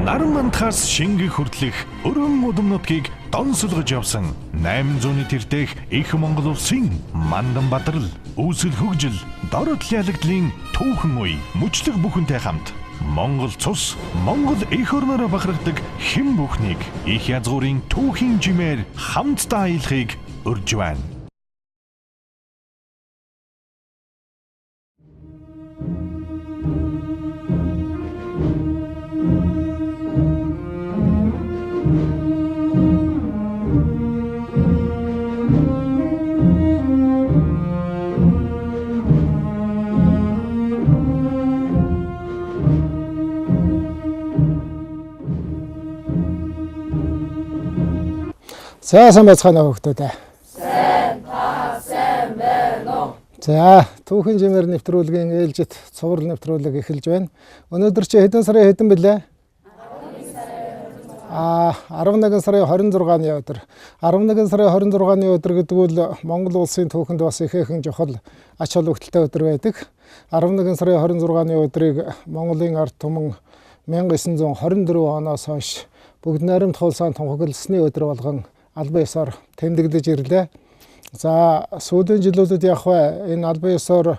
Наран мандахаас шингэх хүртэлх өргөн удам нутгийг донсолгож явсан 800-ны тэртех их Монгол улсын мандан бадрал, үүсэл хөгжил, дород ялагдлын түүхэн үе мөчлөг бүхэнтэй хамт Монгол цус, Монгол эх орноороо бахархдаг хэн бүхнийг их язгуурын түүхийн жимээр хамтдаа аялахыг урьж байна. За сайн байцгаана уу хүмүүстээ. Сайн та сайн байна уу. За түүхэн жимээр нэвтрүүлгийн ээлжит цуврал нэвтрүүлэг эхэлж байна. Өнөөдөр чи хэдэн сарын хэдэн бэлээ? 11 сарын 26-ны өдөр. 11 сарын 26-ны өдөр гэдэг бол Монгол улсын түүхэнд бас ихээхэн чухал ач холбогдолтой өдөр байдаг. 11 сарын 26-ны өдрийг Монголын ард түмэн 1924 оноос хойш бүгд найрамдах улсаа тунхагласны өдөр болгон албан ёсоор тэмдэглэж ирлээ. За сүүлийн жилүүдэд яг вэ энэ албан ёсоор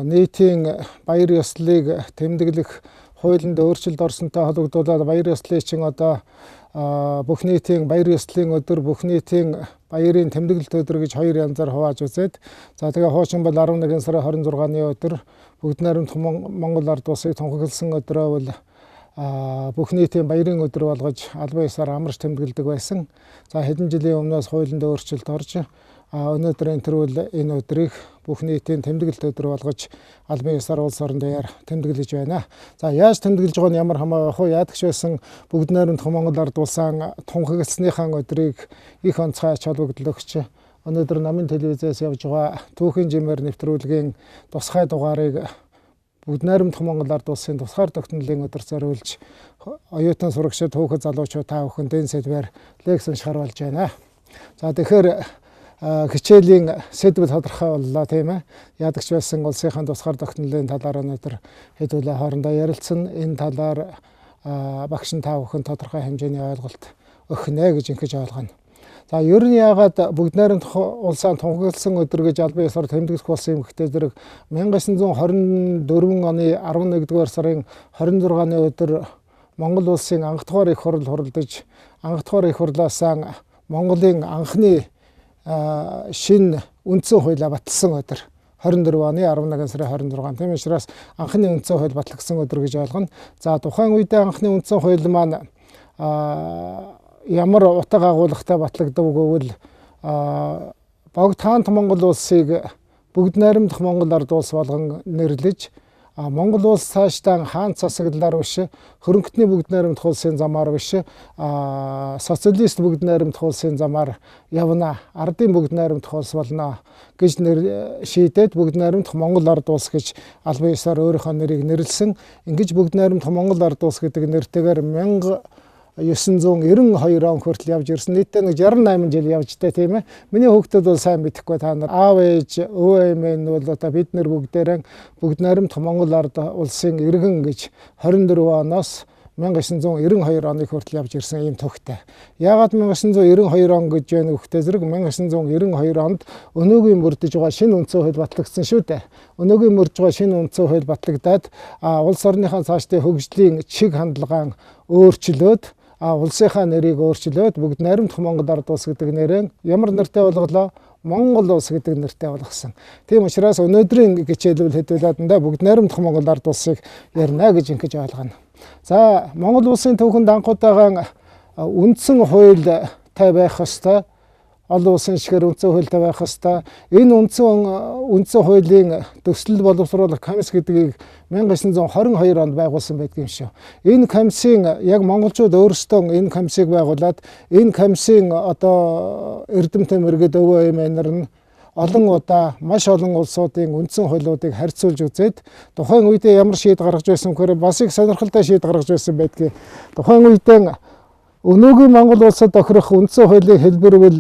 нийтийн баяр ёслолыг тэмдэглэх хуулинд өөрчлөлт орсонтой холбогдуулаад баяр ёслолыг чинь одоо бүх нийтийн баяр ёслолын өдөр, бүх нийтийн баярын тэмдэглэлт өдөр гэж хоёр янзаар хувааж үзээд, за тэгээ хуучин бол 11 сарын 26-ны өдөр бүгд найрамдах Монгол ард улсыг тунхагласан өдрөө бол бүх нийтийн баярын өдөр болгож албан ёсоор амарч тэмдэглэдэг байсан. За хэдэн жилийн өмнөөс хуулинд өөрчлөлт орж, өнөөдөр энэ төрөл энэ өдрийг бүх нийтийн тэмдэглэлт өдөр болгож албан ёсоор улс орон даяар тэмдэглэж байна. За яаж тэмдэглэж байгаа нь ямар хамаа байх вэ? Яадаг ч байсан бүгд найрамдах Монгол ард улсаа тунхагласныхаа өдрийг их онцгой ач холбогдол өгч өнөөдөр намын телевизээс явж байгаа түүхийн жимээр нэвтрүүлгийн тусгай дугаарыг бүгд найрамдах Монгол ард улсын тусгаар тогтнолын өдөр зориулж оюутан сурагчид, хүүхэд залуучууд та бүхэнд энэ сэдвээр лекц уншихаар болж байна. За тэгэхээр хичээлийн сэдв тодорхой боллоо, тийм ээ. Яадаг ч байсан улсынхаа тусгаар тогтнолын талаар өнөөдөр хэдүүлээ хоорондоо ярилцсан. Энэ талаар багш нь та бүхэн тодорхой хэмжээний ойлголт өгнө гэж ингэж ойлгоно. За ер нь яагаад бүгд найрамдах улсаа тунхагласан өдөр гэж албан ёсоор тэмдэглэх болсон юм гэхдээ зэрэг 1924 оны 11-р сарын 26-ны өдөр Монгол улсын анх дугаар их хурл хуралдаж, анх дугаар их хурлаасаа Монголын анхны шинэ үндсэн хуулиа баталсан өдөр 24 оны 11 сарын 26-нд. Тийм учраас анхны үндсэн хууль батлагдсан өдөр гэж ойлгоно. За тухайн үедээ анхны үндсэн хууль маань ямар утга агуулгатай батлагдав гэвэл богд хаант Монгол улсыг бүгд найрамдах Монгол ард улс болгон нэрлэж, Монгол улс цаашдаа хаан засаглалаар биш, хөрөнгөтний бүгд найрамдах улсын замаар биш, социалист бүгд найрамдах улсын замаар явна, ардын бүгд найрамдах улс болно гэж нэр шийдээд бүгд найрамдах Монгол ард улс гэж албан ёсоор өөрийнхөө нэрийг нэрлсэн. Ингэж бүгд найрамдах Монгол ард улс гэдэг нэртэйгээр 1992 он хүртэл явж ирсэн. Нийтдээ нэг 68 жил явж тээ, тийм ээ. Миний хүүхдүүд бол сайн мэдэхгүй, та нар аав ээж өвөө эмээ нь бол одоо бид нар бүгдээрэн бүгд найрамдах Монгол ард улсын иргэн гэж 24 оноос 1992 оны хүртэл явж ирсэн ийм төвхтэй. Яагаад 1992 он гэж байна гэхдээ зэрэг 1992 онд өнөөгийн мөрдөж байгаа шинэ үндсэн хууль батлагдсан шүү дээ. Өнөөгийн мөрдөж байгаа шинэ үндсэн хууль батлагдаад улс орныхаа цаашдын хөгжлийн чиг хандлагаа өөрчлөөд, улсынхаа нэрийг өөрчлөөд бүгд найрамдах Монгол ард улс гэдэг нэрээ ямар нэртэй болголоо? Монгол улс гэдэг нэртэй болгосон. Тийм учраас өнөөдрийн хичээлүүл хэдүүлээдэндээ бүгд найрамдах Монгол ард улсыг ярина гэж ингэж ойлгоно. За Монгол улсын түүхэнд анхудаага үндсэн хуультай байх ёстой, олон улсын шигээр үндсэн хуультай байх ёстой. Энэ үндсэн хуулийн төслөл боловсруулах комисс гэдгийг 1922 онд байгуулсан байдаг юм шүү. Энэ комиссийн яг монголчууд өөрсдөө энэ комиссыг байгуулад энэ комиссийн одоо эрдэмтэн мэргэд өвөө эмээ нар нь олон удаа маш олон улсуудын үндсэн хуулиудыг харьцуулж үзээд тухайн үедээ ямар шийд гаргаж байсан гэхээр бас их сонирхолтой шийд гаргаж байсан байдгийг. Тухайн үедээ өнөөгийн Монгол улсад тохирох үндсэн хуулийн хэлбэр бол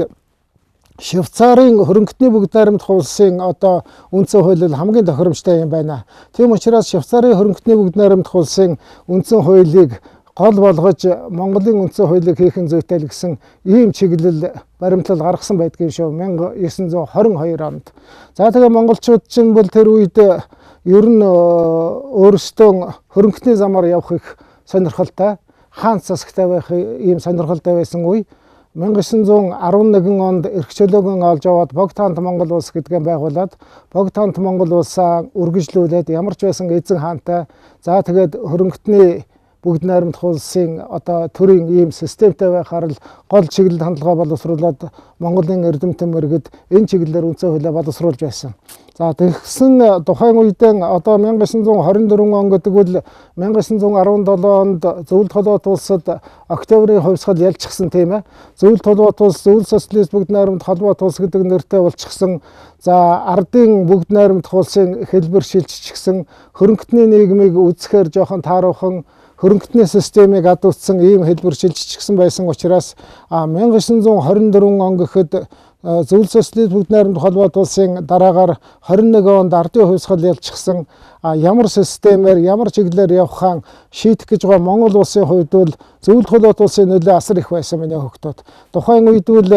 Швейцарын хөрөнгөтний бүгд найрамдах улсын одоо үндсэн хууль бол хамгийн тохиромжтой юм байна. Тийм учраас Швейцарын хөрөнгөтний бүгд найрамдах улсын үндсэн хуулийг гол болгож Монголын үндсэн хуулийг хийх нь зүйтэй л гэсэн ийм чиглэл баримтлал гаргасан байдгийн шүү 1922 онд. За тэгээ монголчууд чинь бол тэр үед ер нь өөрсдөө хөрөнгөний замаар явах их сонирхолтой, хаан засагтай байх ийм сонирхолтой байсан үе. 1911 онд эрх чөлөөгөн олж аваад Богд хаант Монгол улс гэдгээ байгуулад Богд хаант Монгол улсаа үргэлжлүүлээд ямар ч байсан эзэн хаантай, за тэгээд хөрөнгөтний бүгд найрамдах улсын одоо төрийн ийм системтэй байхаар л гол чиглэл хандлага боловсруулад Монголын эрдэмтэн мэргэд энэ чиглэлээр үндсэн хуулиа боловсруулж байсан. За тэгсэн тухайн үедээ одоо 1924 он гэдэг бол 1917 онд Зөвлөлт холбоот улсад Октябрийн хувьсгал ялчихсан, тийм ээ. Зөвлөлт холбоот улс, Зөвлөлт социалист бүгд найрамдах холбоот улс гэдэг нэртэй болчихсон. За ардын бүгд найрамдах улсын хэлбэр шилжчихсэн, хөрөнгөтний нийгмийг үзэхээр жоохон тааруухан хөрөнгөтний системийг ад үзсэн ийм хэлбэр шилжчихсэн байсан учраас 1924 он гэхэд Зөвлөлт социалист бүгд найрамдах холбоот улсын дараагаар 21 онд ардын хувьсгал ялчихсан. Ямар системээр ямар чиглэлээр явахаа шийдэх гэж байгаа Монгол улсын хувьд бол Зөвлөлт холбоот улсын нөлөө асар их байсан, миний хөгтөд. Тухайн үед бол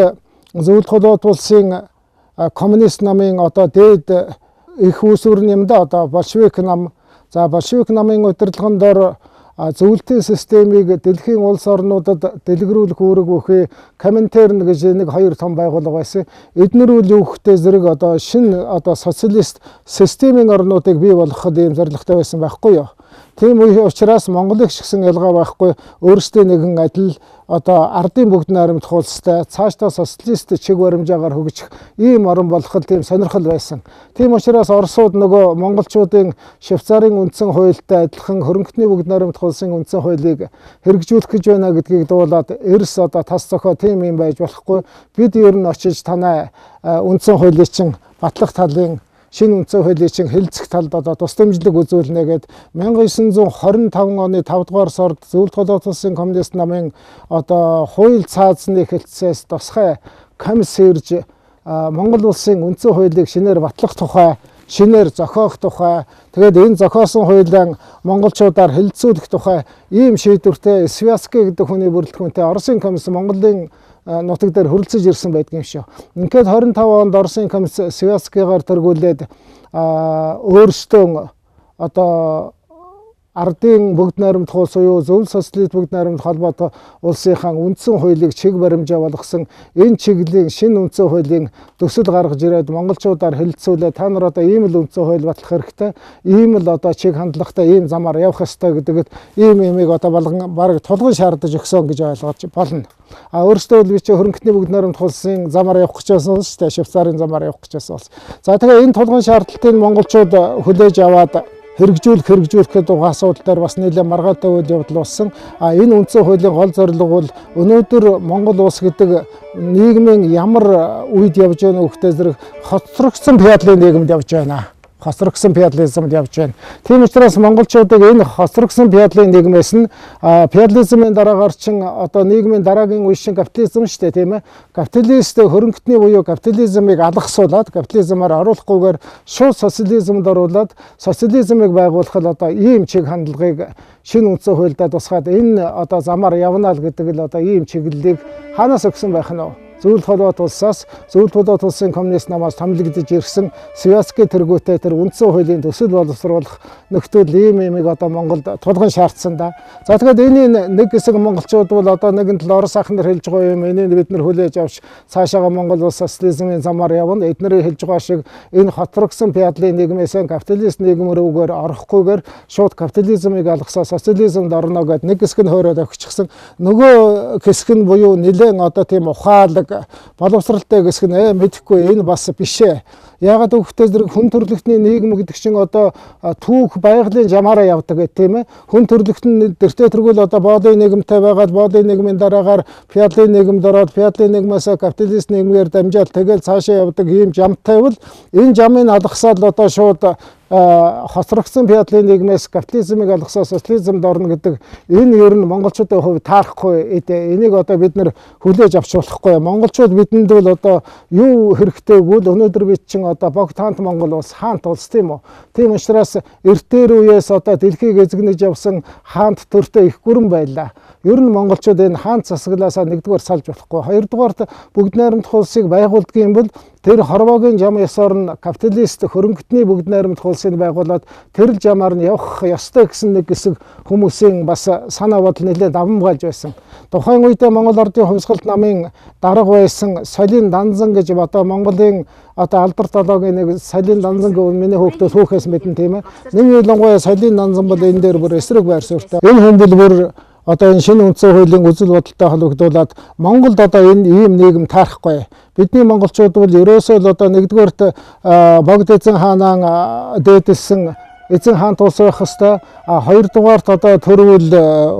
Зөвлөлт холбоот улсын коммунист намын одоо дээд их үүсвэр нь юм да, одоо большевик нам. За большевик намын удирдлагын дор зөвлөлтийн системийг дэлхийн улс орнуудад дэлгэрүүлэх үүрэг бүхий Коминтерн гэж нэг хоёр том байгууллага байсан. Эднэр үл юу гэхдээ зэрэг одоо шинэ одоо социалист системийн орнуудыг бий болгоход ийм зорилготой байсан байхгүй юу? Тийм учраас Монголыг ч гэсэн ялгаа байхгүй, өөрсдийн нэгэн адил одоо ардын бүгд найрамдах улстай цаашдаа социалист чиг баримжаагаар хөгжих ийм орн болоход тийм сонирхол байсан. Тийм учраас Оросууд нөгөө монголчуудын Швейцарын үндсэн хуультай адилхан хөрөнгөтний бүгд найрамдах улсын үндсэн хуулийг хэрэгжүүлэх гэж байна гэдгийг дуулаад эрс одоо тас зохио тийм юм байж болохгүй. Бид ер нь очиж танай үндсэн хуулийг чинь батлах талын шинэ үндсэн хуулийг чинь хэлцэх талд одоо тус дэмжлэг үзүүлнэ гэд 1925 оны 5 дугаар сард Зөвлөлт холбоот улсын коммунист намын одоо хууль цаазны хэлтсээс тусгай комисс ирж Монгол улсын үндсэн хуулийг шинээр батлах тухай, шинээр зохиох тухай, тэгээд энэ зохиосон хуулиан монголчуудаар хэлэлцүүлэх тухай ийм шийдвэртэй Святский гэдэг хүний бүрэлдэхүүнтэй Оросын комисс Монголын нутаг дээр хүрэлцэж ирсэн байдгийн юм шүү. Ингээд 25 онд Оросын комисс Святскийгаар тэргүүлээд өөрсдөө одоо ардын бүгд найрамдах улс буюу Зөвлөлт социалист бүгд найрамдах холбоот улсынхаа үндсэн хуулийг чиг баримжаа болгосон энэ чиглэлийн шинэ үндсэн хуулийн төсөл гаргаж ирээд монголчуудаар хэлэлцүүлээ, та нар одоо ийм л үндсэн хууль батлах хэрэгтэй, ийм л одоо чиг хандлагатай ийм замаар явах ёстой гэдэгт ийм юмыг одоо болгон бараг тулгын шаардаж өгсөн гэж ойлгож болно. А өөрсдөө бол би чи хөрөнгөтний бүгд найрамдах улсын замаар явах гэж байсан шүү дээ, Швейцарын замаар явах гэж байсан улс. За тэгээ энэ тулгын шаардлагыг монголчууд хүлээж аваад хэрэгжүүлэх гэдэг асуудал дээр бас нэлээд маргаатай үйл явдал болсон. А энэ үндсэн хуулийн гол зорилго бол өнөөдөр Монгол улс гэдэг нийгмийн ямар үед явж байна вэ гэхдээ зэрэг хоцрогдсон феодалын нийгэмд явж байна. Хоцрогдсон феодализмд явж байна. Тийм учраас монголчуудыг энэ хоцрогдсон феодалын нийгмээс нь феодализмын дараагаар чинь одоо нийгмийн дараагийн үе чинь капитализм шүү дээ, тийм ээ. Капиталист хөрөнгөтний буюу капитализмыг алгасуулаад капитализмаар оруулахгүйгээр шууд социализмд оруулаад социализмыг байгуулахад одоо ийм чиг хандлагыг шинэ үндсэн хуульдаа тусгаад энэ одоо замаар явна л гэдэг л одоо ийм чиглэлийг хаанаас өгсөн байх нь вэ? Зөвлөлт холбоот улсаас, Зөвлөлт холбоот улсын коммунист намаас томилогдож ирсэн Святский тэргүүтэй тэр үндсэн хуулийн төсөл боловсруулах нөхцөл ийм юмыг одоо Монголд тулгын шаардсан да. За тэгэхээр энэ нэг хэсэг монголчууд бол одоо нэгэн тал Орос ах нар хэлж байгаа юм, энийг бид нар хүлээж авч цаашаага Монгол улс социализмын замаар явна. Эднэрийн хэлж байгаа шиг энэ хоцрогдсон феодалын нийгмээс капиталист нийгэм рүүгээр орохгүйгээр шууд капитализмыг алгасаа социализмд орно гэд нэг хэсэг нь хөөрөөд өгчихсэн. Нөгөө хэсэг нь буюу нэлээд одоо тийм ухаалаг боловсралтай хэсэг нь мэдэхгүй энэ бас биш ээ. Яагаад гэвэл зэрэг хүн төрөлхтний нийгэм гэдэг чинь одоо түүх байгалийн жамаараа явдаг гэх тийм ээ. Хүн төрөлхтөн дэртээ тэргүүл одоо боолын нийгэмтэй байгаад боолын нийгмийн дараагаар феодалын нийгэмд ороод феодалын нийгмээс капиталист нийгмээр дамжаад тэгэл цаашаа явдаг ийм жамтай бол энэ жамыг алгасаад одоо шууд хоцрогдсон феодалын нийгмээс капитализмыг алгасаа социализмд орно гэдэг энэ ер нь монголчуудын хувьд таарахгүй. Энийг одоо бид нар хүлээж авч болохгүй. Монголчууд бидэнд бол одоо юу хэрэгтэй гэвэл өнөөдөр бид чинь одоо богд хаант Монгол улс хаант улс тийм үү. Тийм учраас эртээр үеэс одоо дэлхийг эзэгнэж явсан хаант төртөө их гүрэн байлаа. Ер нь монголчууд энэ хаант засаглаасаа нэгдүгээр салж болохгүй. Хоёрдугаарт бүгд найрамдах улсыг байгуулдаг юм бол тэр хорвоогийн жам ёсоор нь капиталист хөрөнгөтний бүгд найрамдах улсыг байгуулад тэр л жамаар нь явах ёстой гэсэн нэг хэсэг хүмүүсийн бас санаа бодол нэлээд давамгайлж байсан. Тухайн үедээ Монгол Ардын хувьсгалт намын дарга байсан Солин Данзан гэж одоо Монголын одоо алдар долоогийн нэг Солин Данзан гэвэл миний хүүхдүүд хүүхээс мэднэ тийм ээ. Нэг ялангуяа Солин Данзан бол энэ дээр бүр эсрэг байр суурьтай. Энэ хүн бол бүр одоо энэ шинэ үндсэн хуулийн үзэл бодолтой холбогдуулаад Монголд одоо энэ ийм нийгэм таарахгүй. Бидний монголчууд бол ерөөсөө л одоо нэгдүгээрт богд эзэн хаанаа дээдэлсэн эзэн хаант улс байх ёстой. А хоёрдугаарт одоо төрвөл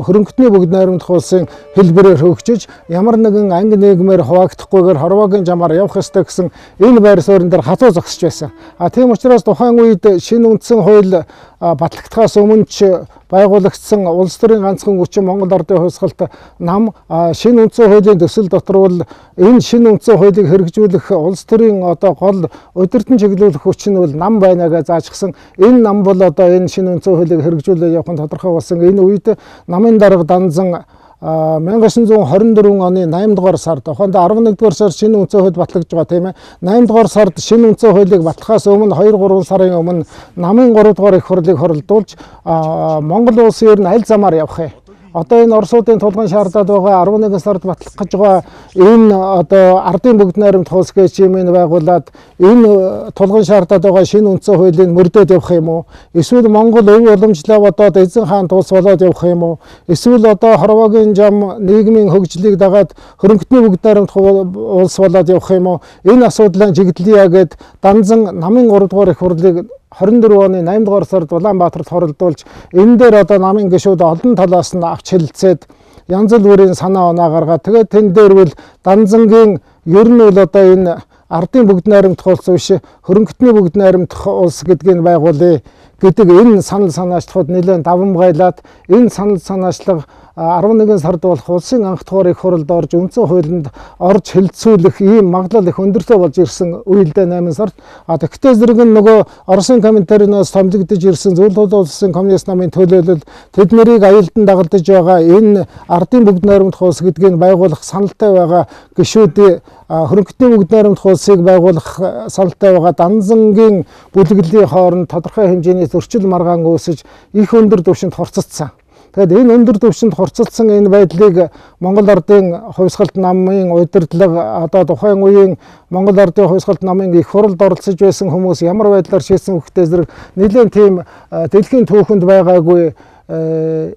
хөрөнгөтний бүгд найрамдах улсын хэлбэрээр хөгжиж ямар нэгэн анги нийгмээр хуваагдахгүйгээр хорвоогийн жамаар явах ёстой гэсэн энэ байр суурин дээр хатуу зогсож байсан. А тийм учраас тухайн үед шинэ үндсэн хууль батлагдахаас өмнө ч байгуулагдсан улс төрийн ганцхан хүчин Монгол Ардын хувьсгалт нам шинэ үндсэн хуулийн төсөл дотор бол энэ шинэ үндсэн хуулийг хэрэгжүүлэх улс төрийн одоо гол удирдан чиглүүлэх хүч нь бол нам байна гэж заажчихсан. Энэ нам бол одоо энэ шинэ үндсэн хуулийг хэрэгжүүлээ явах нь тодорхой болсон. Энэ үед намын дарга Данзан 1924 оны 8 дугаар сард, тухайд 11 дугаар сар шинэ үндсэн хууль батлагдж байгаа тийм ээ. 8 дугаар сард шинэ үндсэн хуулийг батлахаас өмнө 2-3 сарын өмнө намын 3 дугаар их хурлыг хоролдуулж Монгол улсын ер нь аль замаар явах юм? Одоо энэ Оросуудын тулгын шаардаад байгаа 11 сард батлах гэж байгаа энэ одоо ардын бүгд найрамдах улс гэж юм энэ байгуулад энэ тулгын шаардаад байгаа шинэ үндсэн хуулийг мөрдөөд явах юм уу? Эсвэл Монгол өв уламжлаа бодоод эзэн хаант улс болоод явах юм уу? Эсвэл одоо хорвоогийн жам нийгмийн хөгжлийг дагаад хөрөнгөтний бүгд найрамдах улс болоод явах юм уу? Энэ асуудлаа чиглэлье гэд Данзан намын 3 дугаар их хурлыг 24 оны 8 дугаар сард Улаанбаатарт хоролдуулж энэ дээр одоо намын гишүүд олон талаас нь авч хэлэлцээд янз бүрийн санаа оноо гаргаад тэгээд тэн дээр бол Данзангийн ер нь бол одоо энэ ардын бүгд найрамдах улс биш хөрөнгөтний бүгд найрамдах улс гэдгийг байгуулъя гэдэг энэ санал санаачлахад нэлээд давамгайлаад энэ санал санаачлага 11 сард болох улсын анх дугаар их хурлд орж үндсэн хуулинд орж хэлэлцүүлэх ийм магадлал их өндөртэй болж ирсэн үеэлдээ 8 сард. А тэгтээ зэрэг нь нөгөө Оросын комментариноос томилогдож ирсэн Зөвлөлт улсын коммунист намын төлөөлөл тэднэрийг аюулдан дагалдаж байгаа энэ ардын бүгд найрамдах улс гэдгийг байгуулах саналтай байгаа гишүүдийн хөрөнгөтний бүгд найрамдах улсыг байгуулах саналтай байгаа Данзангийн бүлэглэлийн хооронд тодорхой хэмжээний зөрчил маргаан үүсэж их өндөр түвшинд хурцлцсан. Тэгэхээр энэ өндөр түвшинд хурцлсан энэ байдлыг Монгол Ардын хувьсгалт намын удирдлага одоо тухайн үеийн Монгол Ардын хувьсгалт намын их хурлд оролцож байсан хүмүүс ямар байдлаар шийдсэн үхтэй зэрэг нэлээд тийм дэлхийн түүхэнд байгаагүй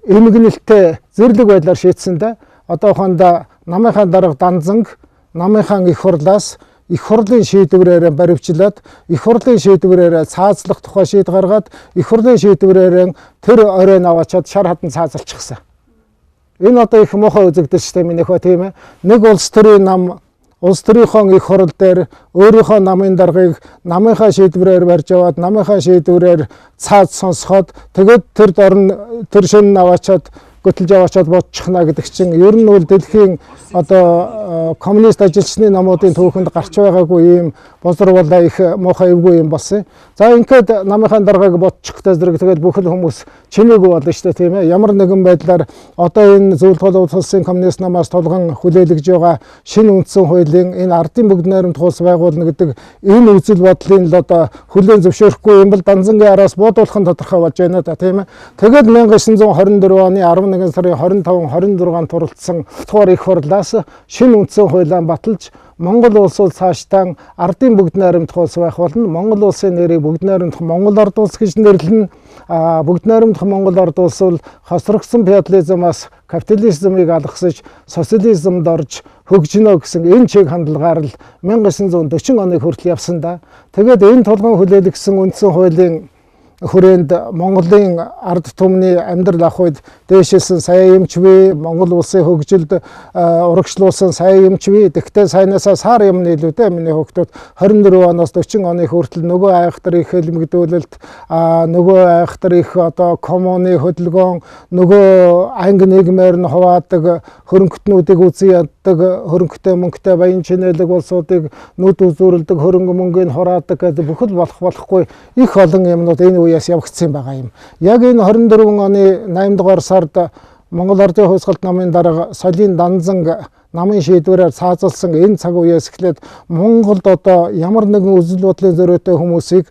эмгэнэлтэй зэрлэг байдлаар шийдсэн дээ. Одоохондоо намынхаа дарга Данзанг намынхаа их хурлаас их хурлын шийдвэрээр баривчлаад их хурлын шийдвэрээр цаазлах тухай шийд гаргаад их хурлын шийдвэрээр тэр оройн аваачаад шар хадан цаазалчихсан. Энэ одоо их муухай үзэгдэл шүү дээ минийхөө тийм ээ. Нэг улс төрийн нам улс төрийнхөө их хурл дээр өөрийнхөө намын даргаыг намынхаа шийдвэрээр барьж аваад намынхаа шийдвэрээр цааз сонсоход тэгээд тэр дорн тэр шин аваачаад хөтөлж аваачаад бодчихно гэдэг чинь ер нь бол дэлхийн одоо коммунист ажилчны намуудын түүхэнд гарч байгаагүй ийм бозор болоо их муухай эвгүй юм болсон. За ингээд намынхаа даргаыг бодчих гэдэг зэрэг тэгээд бүх л хүмүүс чимээгүй болно шүү дээ тийм ээ. Ямар нэгэн байдлаар одоо энэ Зөвлөлт улсын коммунист намаас тулган хүлээлгэж байгаа шинэ үндсэн хуулийн энэ ардын бүгд найрамдах улс байгуулна гэдэг энэ үзэл бодлын л одоо хүлээн зөвшөөрөхгүй юм бол Данзангийн араас буудуулах нь тодорхой болж байна да тийм ээ. Тэгээд 1924 оны 11 сарын 25 26-нд туралдсан дугаар их хурлаас шинэ үндсэн хуулиа баталж Монгол улс бол цаашдаа ардын бүгд найрамдах улс байх болно. Монгол улсын нэрийг бүгд найрамдах Монгол ард улс гэж нэрлэнэ. Бүгд найрамдах Монгол ард улс бол хосрогдсон феодализмаас капитализмыг алгасаж социализмд орж хөгжинө гэсэн энэ чиг хандлагаар л 1940 оны хүртэл явсан да. Тэгээд энэ тулгын хүлээлгсэн үндсэн хуулийн хүрээнд Монголын ард түмний амьдрал авах үед дээшилсэн сая юмч бий, Монгол улсын хөгжилд урагшлуулсан сая юмч бий. Тэгтээ сайнаасаа сар юм нийлүү дээ миний хүүхдүүд 24 оноос 40 оны хүртэл нөгөө айхтар их хэлмэгдүүлэлт, нөгөө айхтар их одоо коммуны хөдөлгөөн, нөгөө анги нийгмээр нь хуваадаг, хөрөнгөтнүүдийг үзэн яддаг, хөрөнгөтэй мөнгөтэй баян чинээлэг улсуудыг нүд үзүүрэлдэг, хөрөнгө мөнгийг хураадаг гэдэг бүхэл болохгүй их олон юмнууд энэ үеэс явагдсан байгаа юм. Яг энэ 24 оны 8 дугаар сард Монгол Ардын Хувьсгалт намын дарга Солийн Данзанг намын шийдвэрээр цаазалсан энэ цаг үеэс эхлээд Монголд одоо ямар нэгэн үзэл бодлын зөрөөтэй хүмүүсийг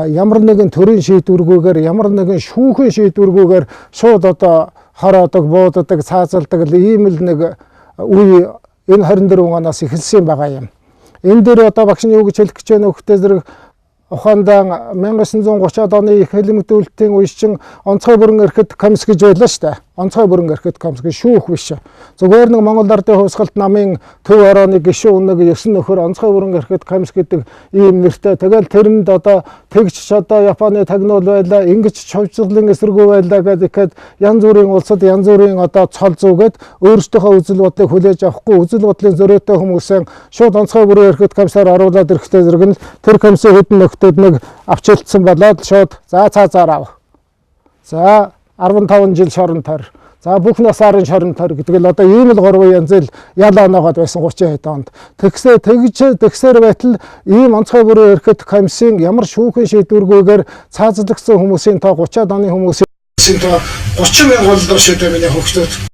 ямар нэгэн төрийн шийдвэргүйгээр, ямар нэгэн шүүхийн шийдвэргүйгээр шууд одоо хороодог, бууддаг, цаазалдаг ийм л нэг үе энэ 24 оноос эхэлсэн байгаа юм. Энэ дээр одоо багш нь юу гэж хэлэх гэж байна вэ гэхдээ зэрэг ухаандаа 1930-ад оны их хэлмэгдүүлэлтийн үе чинь онцгой бүрэн эрхэд комисс гэж байлаа шүү дээ. Онцгой бүрэн эрхэд комисс гэж шүүх биш. Зүгээр нэг Монгол Ардын Хувьсгалт намын төв орооны гишүүн нэг 9 нөхөр онцгой бүрэн эрхэд комисс гэдэг ийм нэртэй. Тэгэл тэрэнд одоо тэгч одоо Японы тагнуул байлаа, ингэж човжлын эсэргүү байлаа гэдэг ихэд янз бүрийн улсад янз бүрийн одоо цол зүгээд өөрсдийнхөө үзэл бодлыг хүлээж авахгүй үзэл бодлын зөрөөтэй хүмүүсээ шууд онцгой бүрэн эрхэд комиссаар оруулаад ирэхдээ зэрэг нь тэр комиссийн хэдэн нөхдүүд нэг авчилдсан болоод шууд за цаазаар ав. За 15 жил шорон тор. За бүх насаар нь шорон тор гэдэг л одоо ийм л гурван янз л ял оноогоод байсан 30 хэд онд. Тэгсээ тэгж тэгсээр байтал ийм онцгой бүрэн эрхэд комиссийн ямар шүүхийн шийдвэргүйгээр цаазлагдсан хүмүүсийн тоо 30-ад оны хүмүүсийн тоо 30 мянга боллоо шүү дээ миний хүүхдүүд.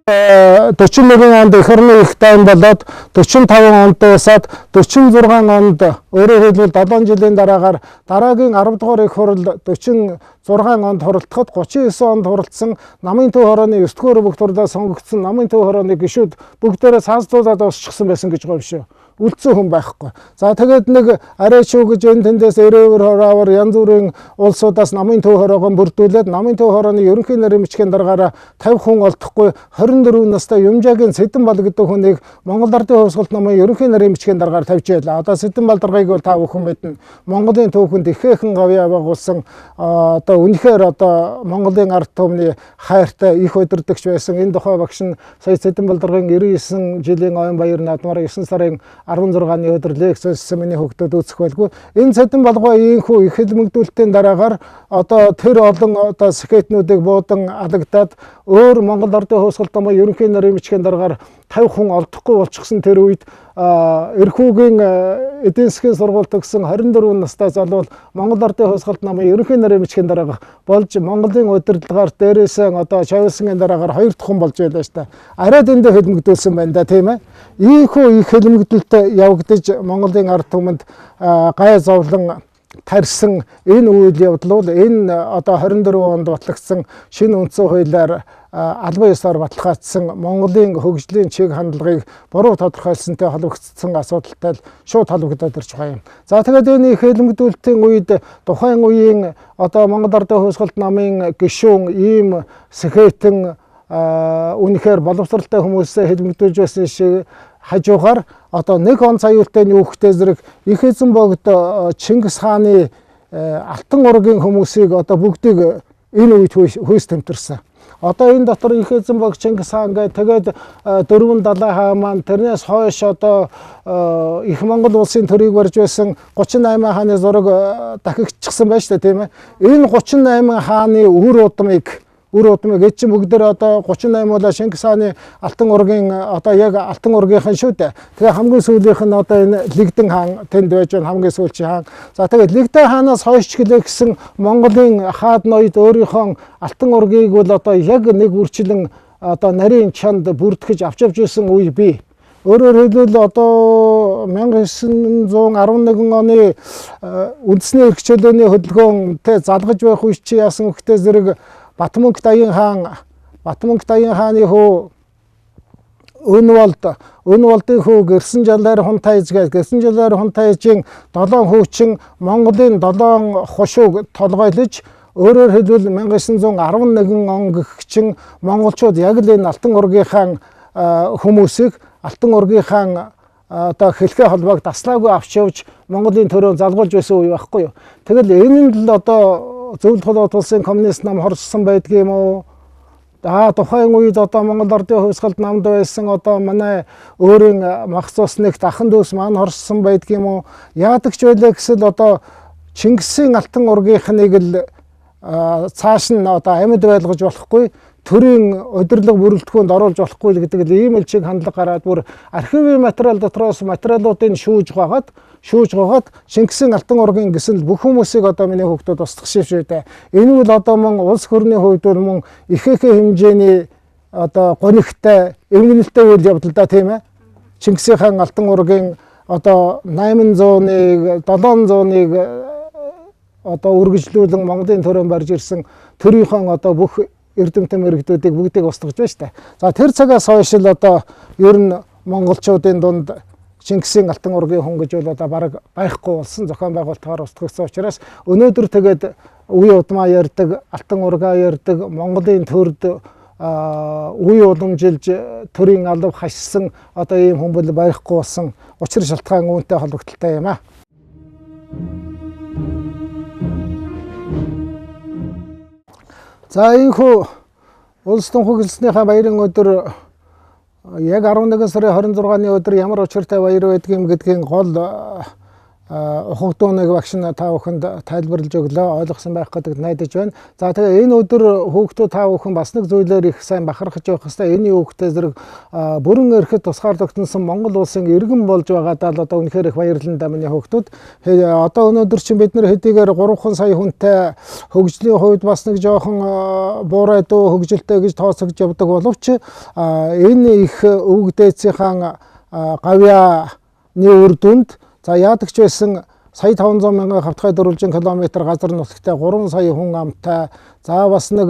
Э 41 онд эх орны их дайн болоод 45 онд дуусаад 46 онд өөрөөр хэлбэл 7 жилийн дараагаар дараагийн 10 дугаар их хурал 46 онд хуралдахад 39 онд хуралдсан намын төв хорооны 9 дугаар бүгд хурлаа сонгогдсон намын төв хорооны гишүүд бүгдээрээ цаазлуулаад дуусчихсан байсан гэж байгаа юм шүү. Үлдсэн хүн байхгүй. За тэгээд нэг арай шүү гэж энэ тэндээс эрээвэр хороовор янз бүрийн улсуудаас намын төв хороогоо бүрдүүлээд намын төв хорооны ерөнхий нарын бичгийн даргаараа 50 хүн олдохгүй 24 настай Юмжаагийн Сэдэн бал гэдэг хүнийг Монгол Ардын Хувьсгалт намын ерөнхий нарын бичгийн даргаар тавьж байлаа. Одоо Сэдэн бал даргаыг бол та бүхэн мэднэ. Монголын түүхэнд ихээхэн гавьяа байгуулсан одоо үнэхээр одоо Монголын ард түмний хайртай их удирдагч байсан. Энэ тухай багш нь сая Сэдэн бал даргын 99 жилийн оюун баяр наадмаар 9 сарын 16-ны өдөр лекц уншсан миний хүүхдүүд үзэх байлгүй. Энэ Сэдэн балгой ийхүү их хэлмэгдүүлэлтийн дараагаар одоо тэр олон одоо скетнүүдийг буудан алагдаад өөр Монгол Ардын Хувьсгалт намын ерөнхий нарын бичгийн даргаар 50 хүн олдохгүй болчихсон тэр үед эрхүүгийн эдийн засгийн сургууль төгссөн 24 настай залуу Монгол Ардын Хувьсгалт намын ерөнхий нарын бичгийн дарга болж Монголын удирдлагаар дээрээсээ одоо Чавилсангийн дараагаар 2 дахь хүн болж байлаа шүү дээ. Арай дэндээ хэлмэгдүүлсэн байна да, тийм ээ. Ийхүү их хэлмэгдэлт явагдаж Монголын ард түмэнд гай зовлон тарьсан энэ үйл явдал бол энэ одоо 24 онд батлагдсан шинэ үндсэн хуулиар албан ёсоор баталгаажсан Монголын хөгжлийн чиг хандлагыг буруу тодорхойлсонтой холбогдсон асуудалтай л шууд холбогдоод ирж байгаа юм. За тэгээд энэ их хэлмэгдүүлэлтийн үед тухайн үеийн одоо Монгол Ардын Хувьсгалт намын гишүүн ийм сэхэтэн үнэхээр боловсралтай хүмүүсээ хэлмэгдүүлж байсан шиг хажуугаар одоо нэг он цаюултай нь юу гэхтэй зэрэг их эзэн богд Чингис хааны алтан ургийн хүмүүсийг одоо бүгдийг энэ үед хүйс тэмтэрсэн. Одоо энэ дотор их эзэн бог Чингис хаан гээд тэгээд дөрвөн далай хаан маань тэрнээс хойш одоо их Монгол улсын төрийг барьж байсан 38 хааны зураг дахигдчихсан байна шүү дээ, тийм ээ. Энэ 38 хааны үр удмыг эд чинь бүгд одоо 38 болоо Чингис хааны алтан ургийн одоо яг алтан ургийнхан шүү дээ. Тэгээ хамгийн сүүлийнх нь одоо энэ Лэгдэн хаан тэнд байж байна, хамгийн сүүлчийн хаан. За тэгээд Лэгдэн хаанаас хойш ч гэлээ гэсэн Монголын хаад ноёд өөрийнхөө алтан ургийг бол одоо яг нэг үрчлэн одоо нарийн чанд бүртгэж авч явж исэн үе бий. Өөрөөр хэлбэл одоо 1911 оны үндэсний эрх чөлөөний хөдөлгөөнтэй залгаж байх үе чи яасан гэхтэй зэрэг Батмөнх Даян хаан, Батмөнх Даян хааны хүү Өнволд, Өнволдын хүү Гэрсэн жалаар Хунтайж гэж Гэрсэн жалаар Хунтайжийн 7 хөвчин Монголын 7 хушууг толгойлож өөрөөр хэлбэл 1911 он гэх чинь монголчууд яг л энэ алтан ургийнхаа хүмүүсийг алтан ургийнхаа одоо хэлхээ холбоог таслаагүй авч явж Монголын төрөө залгуулж байсан үе байхгүй юу. Тэгэл энэ нь л одоо Зөвлөх Холбоот улсын коммунист нам хорссон байдгийм үү? За тухайн үед одоо Монгол Ардын хувьсгалд намд байсан одоо манай өөрийн мах цус нэгт ахан дүүс маань хорссон байдгийм үү? Яадаг ч байлаа гэсэл одоо Чингисийн алтан ургийнхныг л цааш нь одоо амьд байлгаж болохгүй, төрийн удирдлага бүрэлдэхүүнд оруулж болохгүй гэдэг л ийм л чиг хандлага гараад бүр архивын материал дотроос материалуудыг шүүж гогаад Чингисийн алтан ургийн гэсэн бүх хүмүүсийг одоо миний хүүхдүүд устгах шүү дээ. Энэ бол одоо мөн улс хөрний хувьд бол мөн ихээхээ хэмжээний одоо гонигтай эмгэнэлтэй үйл явдал да, тийм ээ. Чингисийн алтан ургийн одоо 800-ыг 700-ыг одоо үргэлжлүүлэн Монголын төрөөн барьж ирсэн төрийнхөө одоо бүх эрдэмтэн мэрэгдүүдийг бүгдийг устгаж байна шүү дээ. За тэр цагаас хойш л одоо ер нь монголчуудын дунд Чингисийн алтан ургийн хүн гэж бол одоо бараг байхгүй болсон, зохион байгуулалтаар устгагдсан учраас өнөөдөр тэгээд үе удмаа ярьдаг, алтан ургаа ярьдаг, Монголын төрд үе уламжилж төрийн алба хашсан одоо ийм хүн бол байхгүй болсон учир шалтгаан үүнтэй холбогдлолтой юм аа. За ийхүү улс тунхагласнийхаа баярын өдөр яг 11 сарын 26-ны өдөр ямар учиртай баяр байдгийг гэдгийн гол ухагдууныг багш нь та бүхэнд тайлбарлаж өглөө, ойлгосон байх гэдэгт найдаж байна. За тэгээ энэ өдөр хүүхдүүд та бүхэн бас нэг зүйлээр их сайн бахархаж явах ёстой. Энэ хүүхдээ зэрэг бүрэн эрхэд тусгаар тогтносон Монгол улсын иргэн болж байгаадаа л одоо үнэхээр их баярлалаа да миний хүүхдүүд. Одоо өнөөдөр чинь бид нэр хэдийгээр 3 сая хүнтэй хөгжлийн хувьд бас нэг жоохон буурай дүү хөгжилтэй гэж тооцогдож явдаг боловч энэ их өвөг дээдсийнхаа гавьяаны үр дүнд за яадаг ч байсан сая 500 мянган хавтгай дөрвөлжин километр газар нутагтай 3 сая хүн амтай, за бас нэг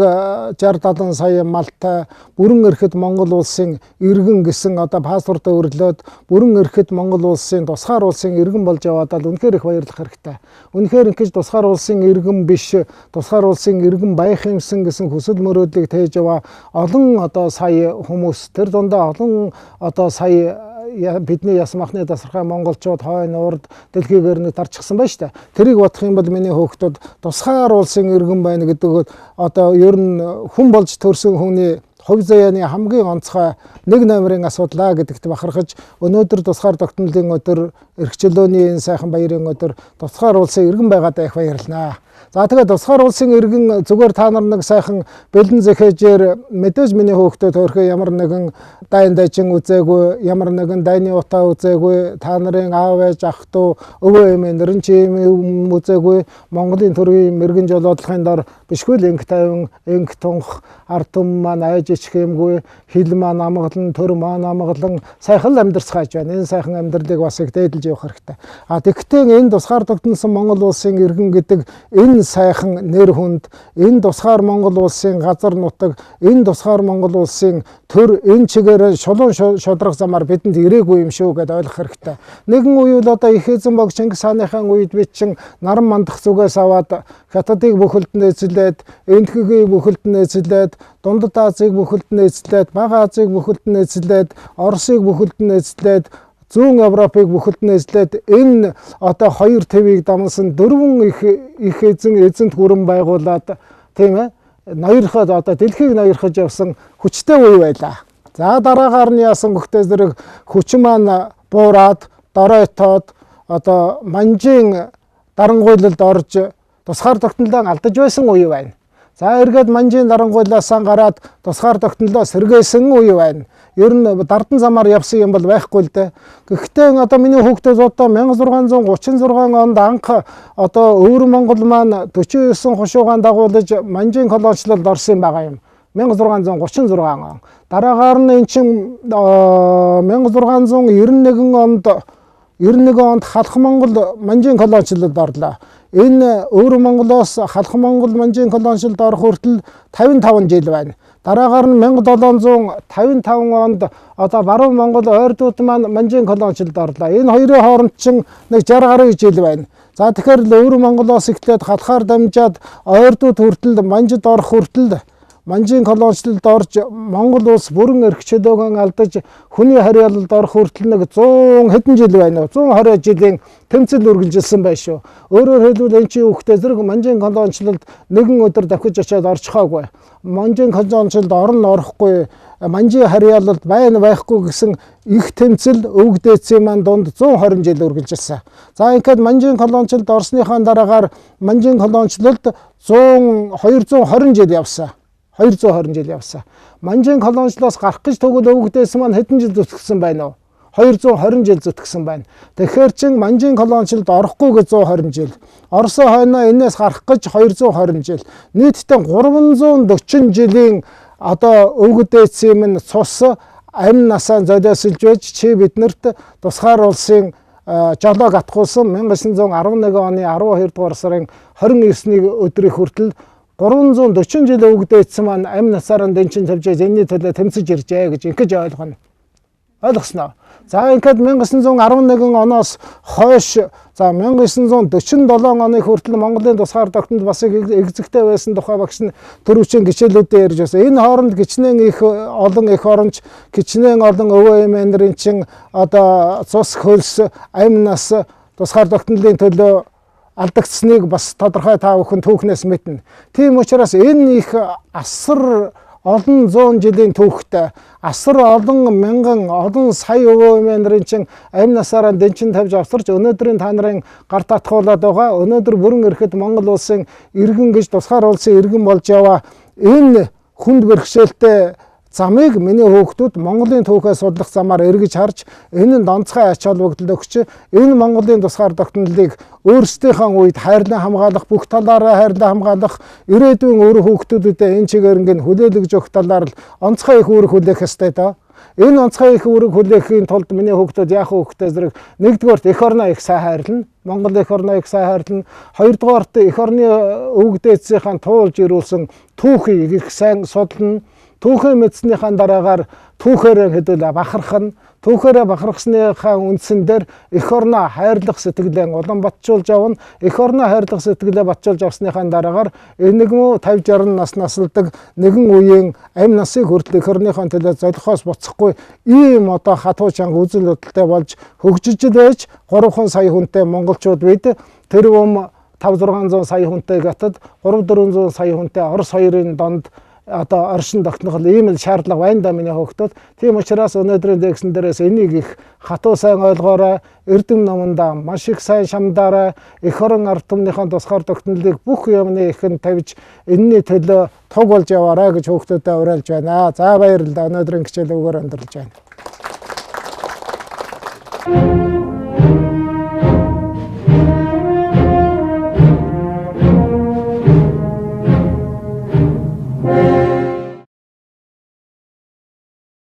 60 70 сая малтай, бүрэн эрхэд Монгол улсын иргэн гэсэн одоо паспорт өрлөөд бүрэн эрхэд Монгол улсын тусгаар улсын иргэн болж яваадаа л үнэхээр их баярлах хэрэгтэй. Үнэхээр ингэж тусгаар улсын иргэн биш, тусгаар улсын иргэн байх юмсан гэсэн хүсэл мөрөөдлийг тээж яваа олон одоо сая хүмүүс, тэр дундаа олон одоо сая бидний яс махны тасархай монголчууд хойно урд дэлхийгээр нэг тарчихсан байна шүү дээ. Тэрийг бодох юм бол миний хүүхдүүд тусгаар улсын иргэн байна гэдэг одоо ер нь хүн болж төрсөн хүний хувь заяаны хамгийн онцгой нэг номерын асуудлаа гэдэгт бахархаж өнөөдөр тусгаар тогтнолын өдөр, эрхчлөөний энэ сайхан баярын өдөр тусгаар улсын иргэн байгаадаа их баярлнаа. За тэгээд тусгаар улсын иргэн зүгээр та нар нэг сайхан бэлэн зэхээжээр мэдээж миний хүүхдүүд хөөрхөн ямар нэгэн дайн дажин үзээгүй, ямар нэгэн дайны утаа үзээгүй, та нарын аав ээж ах トゥ өвөө эмээ нэрэн чи юм үзээгүй, Монголын төрийн мэрэгэн жолоодлохын дор бишгүй л инг тайван, инг тунх, ард түмэн маань айж ичих юмгүй, хил маань амгалан, төр маань амгалан сайхан л амьдарцгааж байна. Энэ сайхан амьдралыг бас их дээдэлж явах хэрэгтэй. А тэгтээ энэ тусгаар тогтносон Монгол улсын иргэн гэдэг энэ сайхан нэр хүнд, энэ тусгаар Монгол улсын газар нутаг, энэ тусгаар Монгол улсын төр энэ чигээр шулуун шудраг замаар бидэнд ирээгүй юм шүү гэдээ ойлгох хэрэгтэй. Нэгэн үе бол одоо их эзэн бог Чингис хааныхаа үед бид чин наран мандах зүгээс аваад Хятадыг бүхэлд нь эзлээд, Энэтхэгийг бүхэлд нь эзлээд, Дундад Азийг бүхэлд нь эзлээд, Бага Азийг бүхэлд нь эзлээд, Оросыг бүхэлд нь эзлээд, Зүүн Европыг бүхэлд нь эзлээд энэ одоо хоёр твийг дамнасан дөрвөн их эзэн эзэнт гүрэн байгуулад, тийм ээ, ноёрхоод одоо дэлхийг ноёрхож явсан хүчтэй үе байлаа. За дараагаар нь яасан гөхтэй зэрэг хүчин маань буураад доройтоод одоо манжийн дарангуйлалд орж тусгаар тогтнолоо алдаж байсан үе байна. За эргээд манжийн дарангуйлаасаа гараад тусгаар тогтнолоо сэргээсэн үе байна. Ер нь дардан замаар явсан юм бол байхгүй л дээ. Гэхдээ одоо миний хүүхдүүд одоо 1636 онд анх одоо өвөр Монгол маань 49 хушуугаан дагуулж манжийн колоничлолд орсон юм байгаа юм. 1636 он. Дараагаар нь эн чинь 1691 онд 91 онд Халах Монгол манжийн колоничлолд орлоо. Энэ өвөр Монголоос Халах Монгол манжийн колоничлолд орох хүртэл 55 жил байна. Дараагаар нь 1755 онд одоо баруун Монгол ойрдууд маань манжийн колоничлолд орлоо. Энэ хоёрын хооронд чинь нэг 60 гаруй жил байна. За тэгэхээр л өвөр Монголоос эхлээд халахаар дамжаад ойрдууд хүртэл манжид орох хүртэл Манжийн колоничлалд орж Монгол улс бүрэн эрх чөлөөгөө алдаж хүний харьяалалд орох хүртэл нэг 100 хэдэн жил байна уу? 120 жилийн тэмцэл үргэлжилсэн байх шүү. Өөрөөр хэлбэл энэ чинь хүүхдээ зэрэг Манжийн колоничлалд нэгэн өдөр давхиж очиад орчихоогүй. Манжийн колоничлалд орно орохгүй, Манжийн харьяалалд байна байхгүй гэсэн их тэмцэл өвөг дээдсийн маань дунд 120 жил үргэлжилсэн. За ингээд Манжийн колоничлалд орсныхаа дараагаар Манжийн колоничлалд 220 жил явсан. 220 жил явсан. Манжийн колоничлалаас гарах гэж тэгвэл өвөг дээдсэн маань хэдэн жил зүтгэсэн байна уу? 220 жил зүтгэсэн байна. Тэгэхээр чин Манжийн колоничлалд орохгүй гэж 120 жил. Орсон хойноо энээс гарах гэж 220 жил. Нийтдээ 340 жилийн одоо өвөг дээдсийн минь цус амь насаа золиосолж байж чи биднэрт тусгаар улсын жолоог атгуулсан 1911 оны 12 дугаар сарын 29-ний өдрийг хүртэл 340 жил өвөг дээдсэн маань амь насаараа дэнчин тавьж энэний төлөө тэмцэж иржээ гэж ингэж ойлгоно. Ойлгосноо. За ингээд 1911 оноос хойш за 1947 оны хүртэл Монголын тусгаар тогтнолд бас эгзэгтэй байсан тухай багш нь түрүүчийн гişээлүүдээр ярьж байсан. Энэ хооронд гिचнэн их олон эх оронч, гिचнэн олон өвөө эмээ нарын чин одоо цус хөлс амь нас тусгаар тогтнолын төлөө алдагдсныг бас тодорхой та бүхэн түүхнээс мэднэ. Тийм учраас энэ их асар олон зуун жилийн түүхтэй асар олон мянган олон сая өвөө эмээ нарын чин амь насаараа дэнчин тавьж авсарч өнөөдрийн та нарын гар татгуулад байгаа өнөөдөр бүрэн эрхэд Монгол улсын иргэн гэж тусгаар улсын иргэн болж яваа энэ хүнд бэрхшээлтэй замыг миний хүүхдүүд Монголын түүхээ судлах замаар эргэж харж энэ нь онцгой ач холбогдол өгч энэ Монголын тусгаар тогтнолыг өөрсдийнхөө үед хайрлан хамгаалах, бүх талаараа хайрлан хамгаалах, ирээдүйн өөр хүүхдүүдэд энэ чигээр ингэн хүлээлгэж өгөх талаар л онцгой их үүрэг хүлээх ёстой доо. Энэ онцгой их үүрэг хүлээхийн тулд миний хүүхдүүд яах вэ хүүхдээ зэрэг нэгдүгээрт эх орноо их сайн хайрлана. Монгол эх орноо их сайн хайрлана. Хоёрдугаарт эх орны өвөг дээдсийнхаа туулж ирүүлсэн түүхийг их сайн судлана. Түүхээ мэдснийхаа дараагаар түүхээрээ хэдүүл бахархна. Түүхээрээ бахархсныхаа үндсэн дээр эх орноо хайрлах сэтгэлээ улам батжуулж авна. Эх орноо хайрлах сэтгэлээ батжуулж авсныхаа дараагаар энэ нэгэн 50 60 нас насалдаг нэгэн үеийн амь насыг хүртэл эх орныхоо төлөө золихоос буцахгүй ийм одоо хатуу чанга үзэл бодолтой болж хөгжиж байж 3 сая хүнтэй монголчууд бид тэр бом 5 600 сая хүнтэй гатад 3 400 сая хүнтэй Орос хоёрын донд одоо оршин тогтнох ийм л шаардлага байна да миний хүүхдүүд. Тийм учраас өнөөдрийн лекцэн дээрээс энийг их хатуу сайн ойлгоорой, эрдэм номондоо маш их сайн шамдаарай, эх орон ард түмнийхэн тусгаар тогтнолыг бүх юмны ихэнд тавьж энэний төлөө туг болж яваарай гэж хүүхдүүдэд уриалж байна. За баярлалаа. Өнөөдрийн хичээл өгөөр өндөрлөж байна.